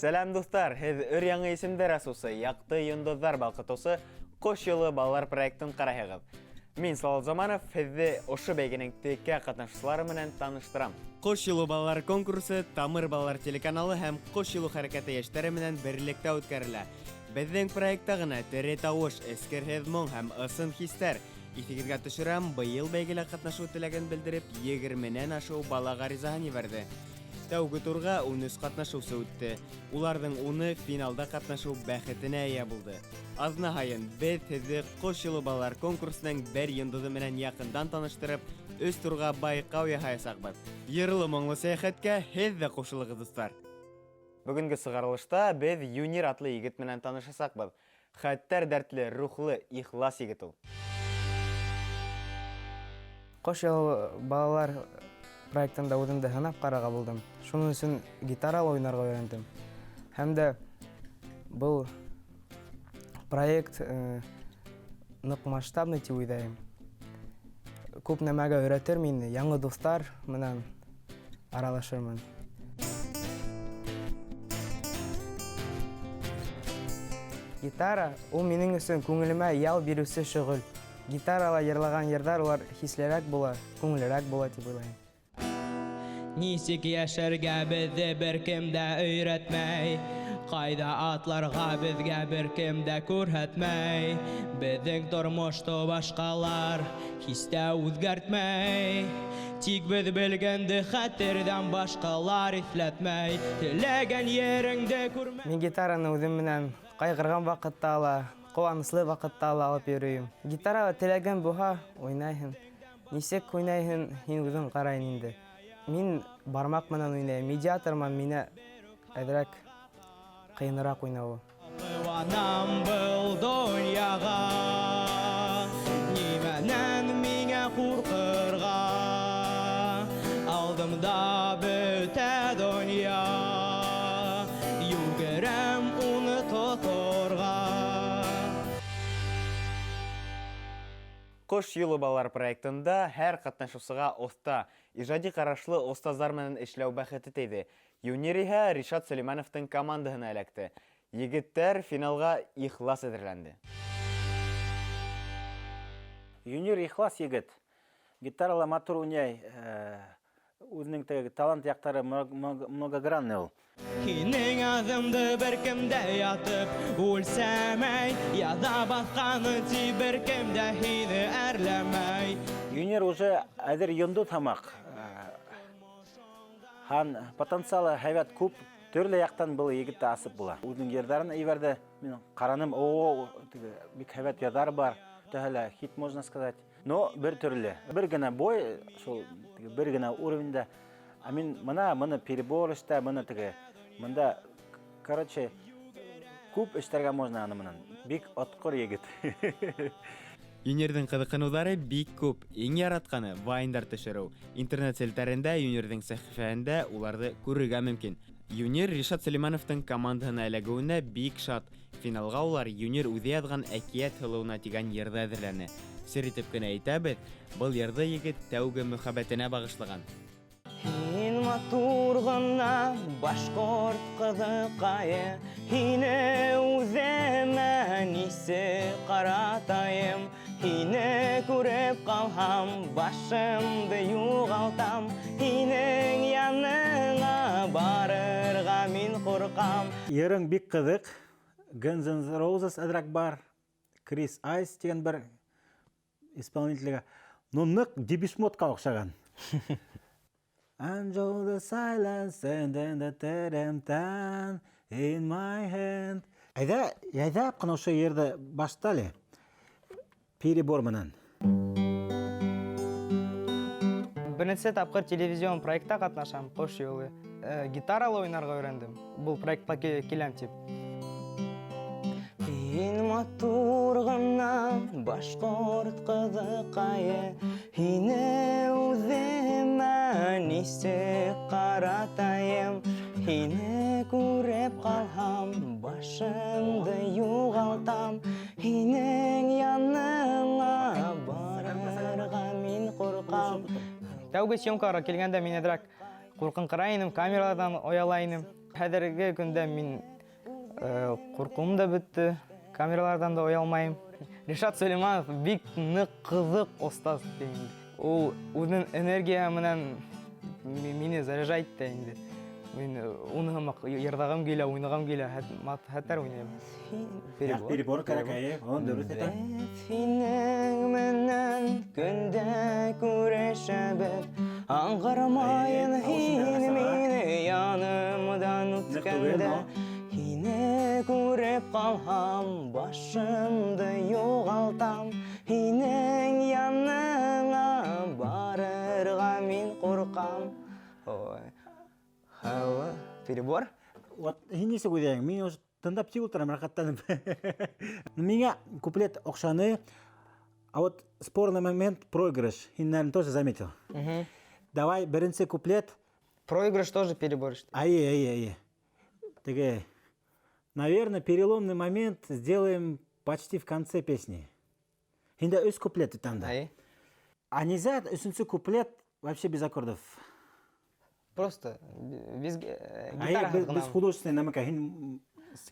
Сәләм, дуҫтар! Һеҙ өр-яңы исемдәр асыусы, яҡты йондоҙҙар балҡытыусы Ҡош юлы балалар проектын ҡарайһығыҙ. Мин Салават Заманов, һеҙҙе ошо бәйгенең текә ҡатнашыусылары менән таныштырам. Ҡош юлы балалар конкурсы Тамыр балалар телеканалы һәм Ҡош юлы хәрәкәте йәштәре менән берлектә үткәрелә. Беҙҙең проектта ғына тере тауыш, эскерһеҙ моң һәм ысын хистәр. Иҫегеҙгә төшөрәм, быйыл бәйгелә ҡатнашыу теләген белдереп, егерменән ашыу бала ғаризаһын ебәрҙе. Тәүге турға 13 ҡатнашыусы үтте. Уларҙың уны финалда ҡатнашыу бәхетенә эйә булды. Аҙна һайын беҙ һеҙҙе Ҡош юлы балалар конкурсының бер йондоҙо менән яҡындан таныштырып, өс турға байҡау яһаясаҡбыҙ. Йырлы-моңло сәйәхәткә һеҙ ҙә ҡушылығыҙ, дуҫтар! Бөгөнгө сығарылышта беҙ Юнир атлы егет менән танышасаҡбыҙ. Хәтәр дәртле, рухлы, ихлас егет ул. Ҡош юлы балалар проектында үҙемде һынап ҡарарға булдым. Шуның өсөн гитарала уйнарға өйрәндем. Һәм дә был проект э, ныҡ масштабный тип уйлайым. Күп нәмәгә өйрәтер мине, яңы дуҫтар менән аралашырмын. Гитара ул минең өсөн күңелемә ял биреүсе шөгыль. Гитарала йырлаған йырҙар улар хислерәк була, күңеллерәк була тип уйлайым. Нисек йәшәргә беҙҙе бер кем дә өйрәтмәй, Ҡайҙа атларға беҙгә бер кем дә күрһәтмәй. Беҙҙең тормошто башҡалар һис тә үҙгәртмәй. Тик беҙ белгәнде хәтерҙән башҡалар иҫләтмәй. Теләгән ереңде күрмәй. Мин гитараны үҙем менән ҡайғырған ваҡытта ла, ҡыуаныслы ваҡытта ла алып йөрөйөм. Гитарала теләгең булһа, уйнайһың. Нисек уйнайһың, һин үҙең ҡарайың инде. Мин бармаҡ менән уйнайым. Медиатор менән миңә әҙерәк ҡыйыныраҡ уйнауы. Ҡыуанам был донъяға, Нимәнән миңә ҡурҡырға? Алдымда бөтә донъя, Йүгерәм уны тоторға. Ҡош юлы балалар проектында һәр ҡатнашыусыға оҫта, ижади ҡарашлы остаздар менән эшләү бәхете тейҙе. Юнир иһә Ришат Сөләймәновтың командаһына эләкте. Егеттәр финалға ихлас әҙерләнде. Юнир ихлас егет. Гитарала матур уйнай. Үҙенең теге талант яҡтары многогранный ул. Һинең аҙымды бер кем дә ятып үлсәмәй, Яҙа баҫҡаны тип бер кем дә һине әрләмәй. Юнир уже әҙер йондоҙ һымаҡ. Һәм потенциалы һәйбәт күп, төрлө яҡтан был егетте асып була. Үҙенең йырҙарын ебәрҙе. Мин ҡараным, о, теге бик һәйбәт йырҙар бар. Бөтәһе лә хит, можно сказать. Но бер төрлө. Бер генә бой, шул теге бер генә уровеньда. А мин мына мыны перебор эштә, мыны теге мында, короче, күп эшләргә можно аны менән. Бик отҡор егет. Юнирҙың ҡыҙыҡһыныуҙары бик күп. Иң яратҡаны вайндар төшөрөү. Интернет селтәрендә Юнирҙың сәхифәһендә уларҙы күрергә мөмкин. Юнир Ришат Сөләймәновтың командаһына эләгеүенә бик шат. Финалға улар Юнир үҙе яҙған Әкиәт һылыуына тигән йырҙы әҙерләне. Сер итеп кенә әйтәбеҙ, был йырҙы егет тәүге мөхәббәтенә бағышлаған. Һин матур ғына башҡорт ҡыҙыҡайы, Һине үҙемә нисек ҡаратайым? Һине күреп ҡалһам, башымды юғалтам, Һинең яныңа барырға мин ҡурҡам. Йырың бик ҡыҙыҡ. Guns N' Roses әҙерәк бар. Крис Айс тигән бер исполнительгә. Ну, ныҡ Депеш Модҡа оҡшаған. Enjoy the silence and then the terem in my hand. Әйҙә, әйҙәп ҡына ошо йырҙы башта әле. Перебор менән. Беренсе тапҡыр телевизион проектта ҡатнашам, Ҡош юлы. Э, гитарала уйнарға өйрәндем. Был проектҡа киләм тип. Һин матур ғына башҡорт ҡыҙыҡайы, Һине үҙемә нисек ҡаратайым? Һине күреп ҡалһам, башымды юғалтам, Һинең яныңа барырға мин ҡурҡам. Тәүге съемкаларға килгәндә мин әҙерәк ҡурҡынҡырай инем, камераларҙан ояла инем. Хәҙерге көндә мин ҡурҡыуым да бөттө, камераларҙан да оялмайым. Ришат Сөләймәнов бик ныҡ ҡыҙыҡ остаз инде. Ул үҙенең энергия менән мине заряжать итә инде. Мин уны һымаҡ йырҙағым килә, уйнағым килә, хәтәр уйнайым. Перебор, перебор кәрәк, әйе, уны дөрөҫ әйтә. Һинең менән көндә күрешәбеҙ, аңғармайын һин мине янымдан үткәндә. Һине күреп ҡалһам, башымды юғалтам, һинең яныңа барырға мин ҡурҡам. Ой. Алло, перебор? Вот һин нисек уйлайһың? Мин уже тыңдап тик ултырам, рәхәтләнеп. Миңә куплет оҡшаны, а вот спорный момент проигрыш. Һин, наверное, тоже заметил. Давай беренсе куплет. Проигрыш тоже перебор, что ли? Ай, ай, ай. Теге, наверное, переломный момент сделаем почти в конце песни. Һиндә өс куплет бит анда. Ай. А нельзя өсөнсө куплет вообще без аккордов? Просто без Ай, гитара без ғына. художественный намека. Һин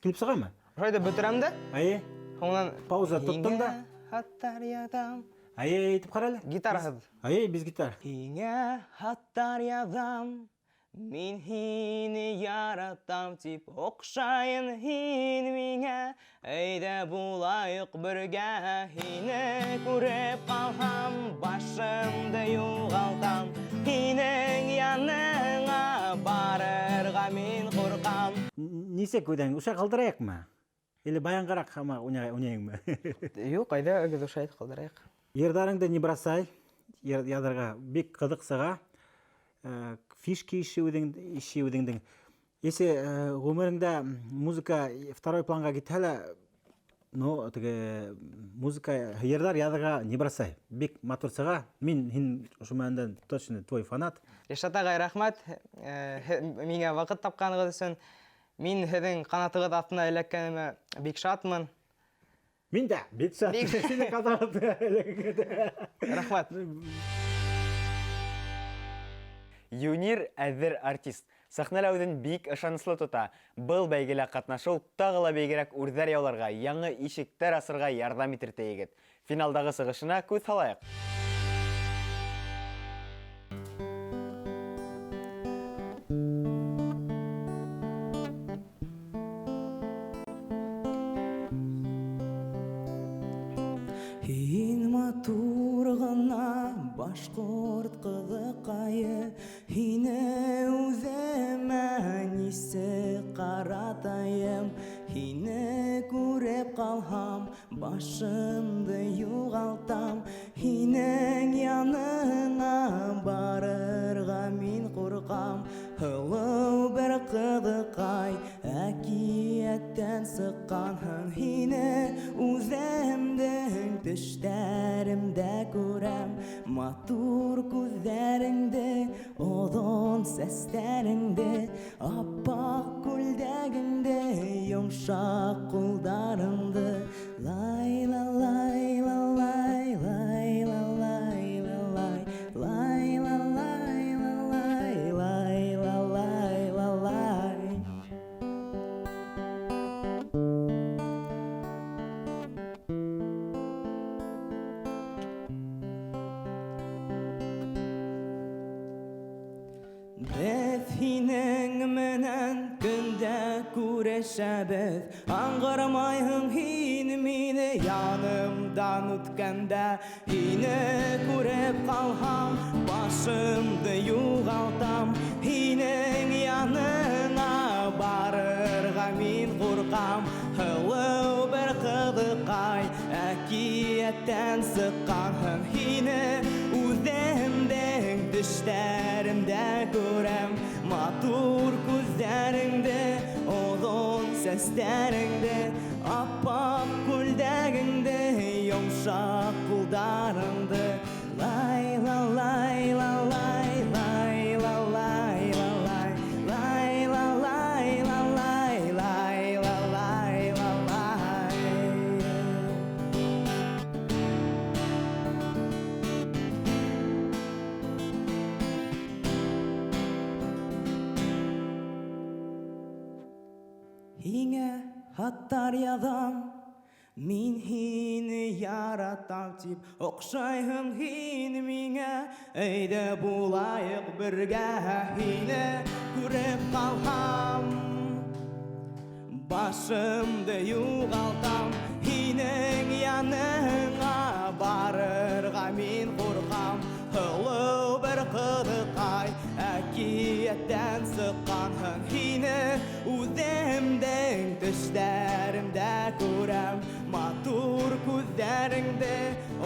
килеп сығамы? Шулай ҙа бөтөрәм дә. Ай. Һуңынан Пауза тоттоң да. Һиңә хаттар яҙам. Ай, әйтеп ҡара әле. Гитараһыҙ. Ай, без гитар. Һиңә хаттар яҙам, мин һине яратам тип оҡшайын һин миңә. Әйҙә булайыҡ бергә, һине күреп ҡалһам, башымды юғалтам. Һинең яныңа барырға мин ҡурҡам. Нисек уйлайһың, ошо ҡалдырайыҡмы? Или баянғараҡ һымаҡ уйнайыңмы? Юҡ, әйҙә үгеҙ ошо әйт, ҡалдырайыҡ. Йырҙарыңды не бросай, яҙырға бик ҡыҙыҡ сыға. Фишки ише үҙең, ише үҙеңдең. Если ғүмереңдә музыка второй планға китһә лә, ну, теге музыка, йырҙар яҙырға не бросай. Бик матур сыға. Мин һин ошо мәндән точно твой фанат. Ришат ағай, рәхмәт. Миңә ваҡыт тапҡанығыҙ өсөн. Мин һеҙҙең ҡанатығыҙ аҫтына эләккәнемә бик шатмын. Мин дә бик шат. Бик Һинең ҡанатығыҙ эләккәнемә. Рәхмәт. Юнир әҙер артист. Сәхнәлә үҙен бик ышаныслы тота. Был бәйгелә ҡатнашыу тағы ла бигерәк үрҙәр яуларға, яңы ишектәр асырға ярҙам итер ти егет. Финалдағы сығышына күҙ һалайыҡ. Һин матур ғына башҡорт ҡыҙыҡайы, һине үҙемә нисек ҡаратайым? Һине күреп ҡалһам, башымды юғалтам. Һинең яныңа барырға мин ҡурҡам. Һылыу бер ҡыҙыҡай, әкиәттән сыҡҡанһың. Һине үҙемдең төштәремдә күрәм. Матур күҙҙәреңде, оҙон сәстәреңде, аппаҡ күлдәгеңде, йомшаҡ ҡулдарыңды. Лай, ла, лай, ла, лай, лай, ла, лай, ла, лай, лай, ла, лай, ла, лай, лай, ла, лай, ла, лай. Беҙ һинең менән көндә күрешәбеҙ, аңғармайһың һин мине янымдан үткәндә. Һине күреп ҡалһам, башымды юғалтам. Һинең яныңа барырға мин ҡурҡам. Һылыу бер ҡыҙыҡай, әкиәттән сыҡҡанһың. Һине үҙемдең төштәремдә күрәм. Матур күҙҙәреңде, оҙон сәстәреңде, аппаҡ күлдәгеңде, йомшаҡ ҡулдарыңды. Лай, ла, лай, ла, лай, лай, ла, лай, ла, лай, лай, ла, лай, ла, лай, лай, ла, лай, ла, лай. Һиңә хаттар яҙам, мин һине яратам тип, оҡшайһың һин миңә, әйҙә булайыҡ бергә, һине күреп ҡалһам, башымды юғалтам, һинең яныңа барырға мин ҡурҡам, һылыу бер ҡыҙыҡай, әкиәттән сыҡҡанһың, һине үҙемдең төштәремдә күрәм, матур күҙҙәреңде,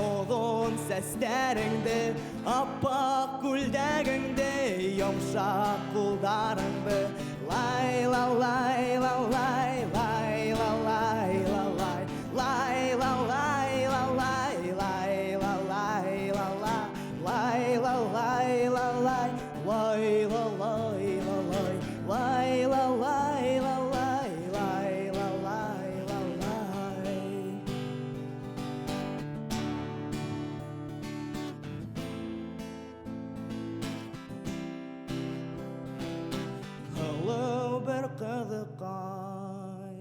оҙон сәстәреңде, аппаҡ күлдәгеңде, йомшаҡ ҡулдарыңды. Лай ла лай ла лай лай ла лай ла лай лай ла лай ла лай лай ла лай ла ла лай ла лай ла лай лай ла лай ла лай лай ла лай ла лай лай ла лай ла лай. Һылыу бер ҡыҙыҡай.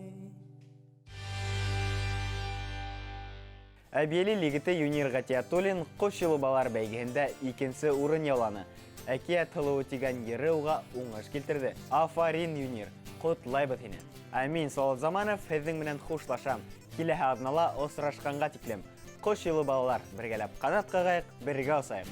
Әбйәлил егете Юнир Ғәтиәтуллин Ҡош юлы балалар бәйгеһендә икенсе урын яуланы. Әкиәт һылыуы тигән йыры уға уңыш килтерҙе. Афарин, Юнир, ҡотлайбыҙ һине. Ә мин, Салауат Заманов, һеҙҙең менән хушлашам. Киләһе аҙнала осрашҡанға тиклем. Ҡош юлы балалар, бергәләп ҡанат ҡағайыҡ, бергә осайыҡ.